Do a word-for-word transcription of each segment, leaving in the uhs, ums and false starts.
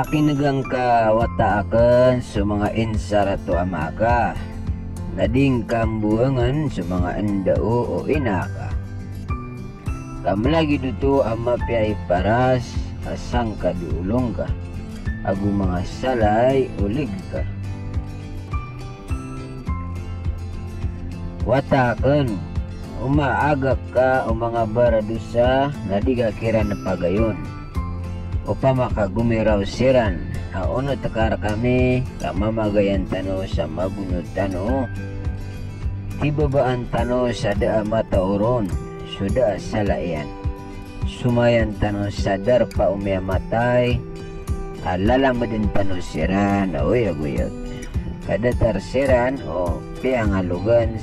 Pakinegan ka wata aken so manga insarat o ama ka, na di ngka mbowangen so manga ndao o ina ka. Ka mlagid oto a mapiya i paras a sangkad o olo ngka, ago manga salay o lig ka. Wata aken, o maagak ka o manga baradosa na di ka kiran pagayon. Opama ka gomiraw siran a onot ka rekami ka mamagayan tano sa mabonod tano, tibabaan tano sa da a mataoron so da a sala iyan. Somayan tano sa darpa o miyamatay a lalameden tano siran a oyagoyag. Ka datar siran o piyangalogan,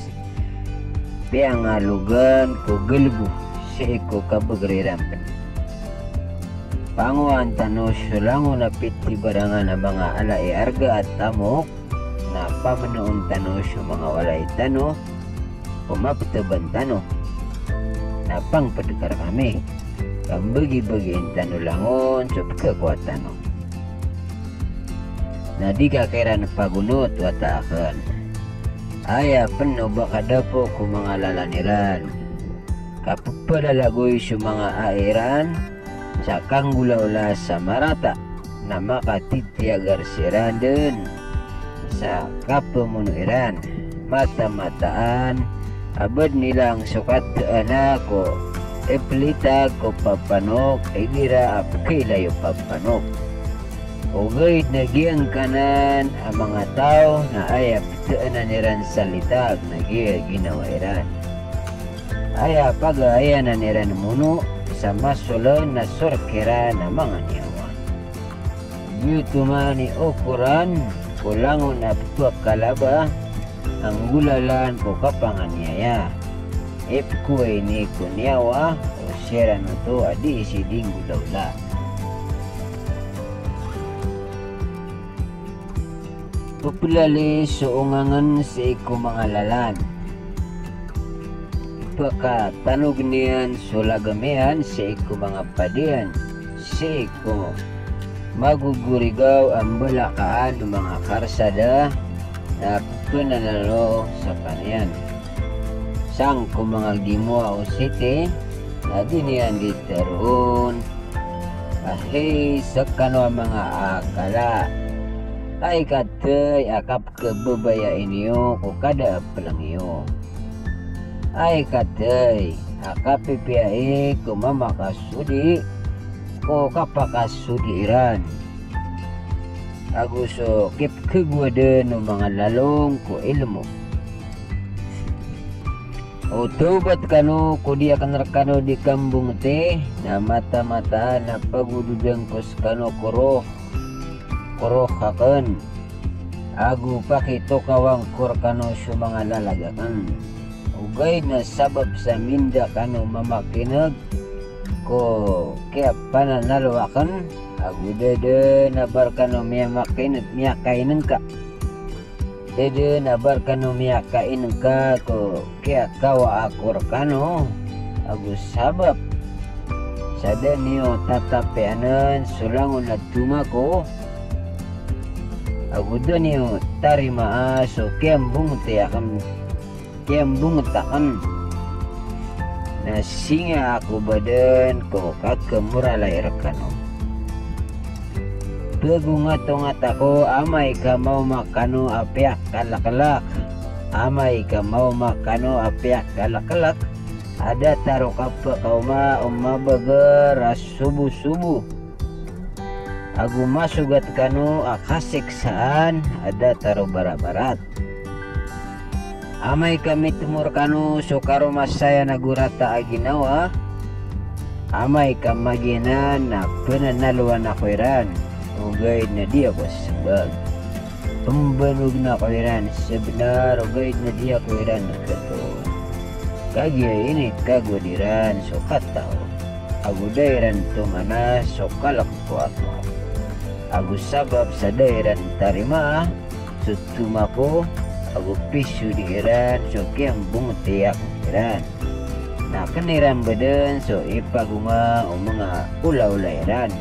piyangalogan ko galbo sii ko kabagr iran pen. Pangowaan tano so langon a pitibarangan a manga ala i arga a tamok, na pamenoon tano so manga walay tano ko mapetaban tano. Na pangped ka rekami ka mbagibagiin tano langon so pekakowa tano. Na di ka kiran pagonot wata aken. Aya pen o ba kadapo ko manga lalan iran ka pepalalagoy so manga ai iran sa kanggolaola sa marata na makatitiyagar siran den sa kapemono iran. Matamataan a bed nilang so kataan a ko ipelitag ko papanok igira a pekiilay o papanok. Ogaid na giyangkanan a manga taw na aya petaanan iran sa litag na giya ginawa iran. Aya pagaayanan iran mono sa masolen na sorek iran a manga niyawa. Giyoto man i okoran ko langon a pepakalaba a nggolalan ko kapanganiyaya. Ipkowa ini ko niyawa o siran oto a dii sii di nggolaola. Pepelali so ongangen sii ko manga lalan. Pekatanog niyan so lagam iyan sii ko manga padiyan, sii ko magogorigaw a mbalakaan o manga karsada na penanalo sekaniyan. Sangko manga gimoa o siti na di niyan di teroon a hay sekano a manga akala. Ay katey a kapekebebaya iniyo ko kada a peleng iyo. Ay katey a kapipiyai ko mamakasodi ko kapakasodi iran. Ago so kipkegowaden o manga lalong ko ilmo. O tawbat kano ko di aken rekano di kambongeti, na mataan-mataan a pagododan ko sekano ko roh, ko roh aken. Ago pakitokawan ko rekano so manga lalag aken. Ogaid na sabap sa minda kano mamakineg ko kiyapananalo aken, ago da den a ba rekano miyamakineg, miyakainengka. Da den a ba rekano miyakainengka ko kiyakawaa ko rekano, ago sabap sa da niyo tatapianen so langon a toma ko, ago da niyo tarimaa so kiyambongeti aken, kiyambongeti aken. Na singa ako ba den ko kakemoralay rekano. Pegongatongat ako amay ka maoma kano a piyakalekelek. Amay ka maoma kano a piyakalekelek a datar o kapekaoma o mabeger a sobo-sobo. Ago masogat kano a kasiksaan a datar o barabarat. Amay ka mitemo rekano so karomasayan ago rata a ginawa, amay ka magiyanan na penanaloan ako iran, ogaid na di ako sembag. Pembanogen ako iran sebenar, ogaid na di ako iran ketoon. Kagiya inikagoad iran so katao, ago da iran tomana so kalek ko ako. Ago sabap sa da iran tarimaa so toma ko, ago pisodi iran so kiyambongeti ako kiran. Na ken iran ba den so ipagonga o manga olaola iran.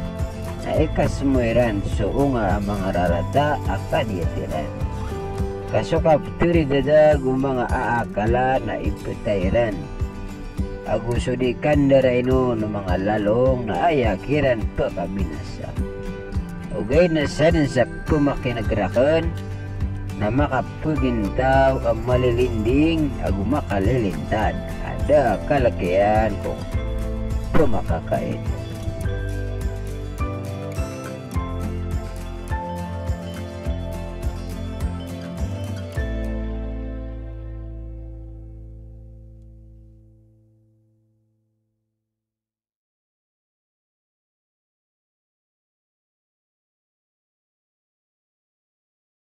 na ikasmo iran so onga a manga rarata a kadiyat iran. Ka so kapteri dada go manga aakala na ipetay iran. Ago so di kandaraino no manga lalong na aya kiran pekabinasa. Ogaid na sadn sa pemakineg raken na makapegintaw a malilinding ago makalilintad a da a kalekiyan ko pemakakain.